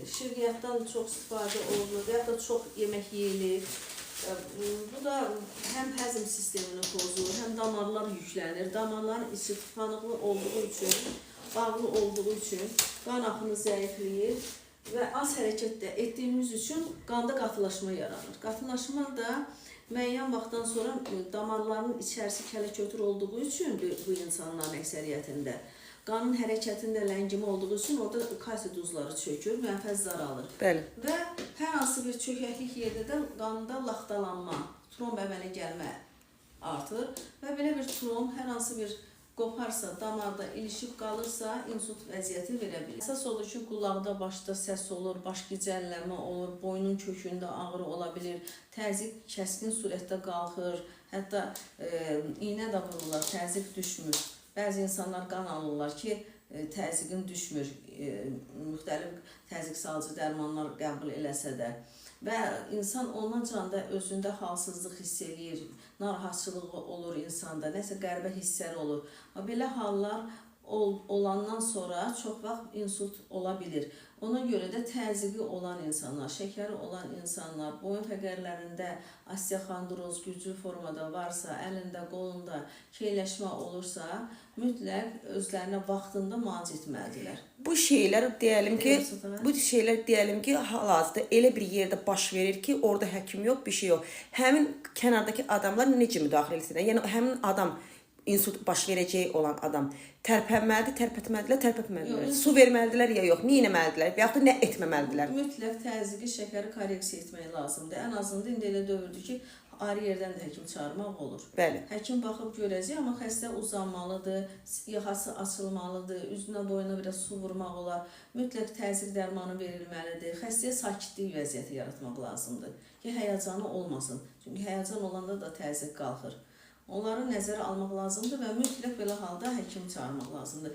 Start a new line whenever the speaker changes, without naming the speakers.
Şirniyyatdan çox istifadə olunur və ya da çox yemək yeyilir. Bu da həm həzm sistemini pozur, həm damarlar yüklənir. Damarların içi tıxanıqlı olduğu üçün, bağlı olduğu üçün qan axını zəifləyir və az hərəkət də etdiyimiz üçün qanda qatılaşma yaranır. Qatılaşma da müəyyən vaxtdan sonra damarların içərisi kələkötür olduğu üçün bu insanların əksəriyyətində qanın hərəkətində ləngimə olduğu üçün orada kalsi duzları çökür, mənfəz daralır.
Bəli.
Və hər hansı bir çökəklik yerdə də qanda laxtalanma, tromb əmələ gəlmə artır və belə bir tromb hər hansı bir qoparsa, damarda ilişib qalırsa, insult vəziyyəti verə bilir. Əsas odur ki, qulaqda, başda səs olur, baş gicəllənmə olur, boynun kökündə ağrı ola bilir, təzyiq kəskin surətdə qalxır, hətta iynə də vururlar, təzyiq düşmür. Bəzi insanlar qan alırlar ki, təzyiqin düşmür, müxtəlif təzyiq salıcı dərmanlar qəbul eləsə də. Və insan ondan canda özündə halsızlıq hiss eləyir, narahatçılığı olur insanda, nəsə qəribə hisslər olur. Amma belə hallar olandan sonra çox vaxt insult ola bilir. Ona görə də təzyiqi olan insanlar, şəkəri olan insanlar, boyun fəqərlərində osteoxondroz güclü formada varsa, əlində, qolunda keyləşmə olursa, mütləq özlərinə vaxtında müalicə etməlidirlər.
Bu şeylər deyəlim ki,
Buyurun, Sultan.
bu şeylər deyəlim ki, hal-hazırda elə bir yerdə baş verir ki, orada həkim yox, bir şey yox. Həmin kənardakı adamlar necə müdaxilə etsinlər? Yəni həmin adam insult baş verəcəyi olan adam tərpənməlidir, tərpətməlidirlər, tərpətməlidirlər.
Yox.
Su verməlidirlər ya yox, nə etməlidirlər və yaxud da nə etməməlidirlər?
Mütləq təzyiqi, şəkəri korreksiya etmək lazımdır. Ən azından indi elə dövrdür ki, ayrı yerdən də həkim çağırmaq olur.
Bəli.
Həkim baxıb görəcək, amma xəstə uzanmalıdır, yaxası açılmalıdır, üzünə boyuna biraz su vurmaq olar. Mütləq təzyiq dərmanı verilməlidir. Xəstəyə sakitlik vəziyyəti yaratmaq lazımdır ki, həyəcanı olmasın. Çünki həyəcan olanda da təzyiq qalxır. Onları nəzərə almaq lazımdır və mütləq belə halda həkim çağırmaq lazımdır.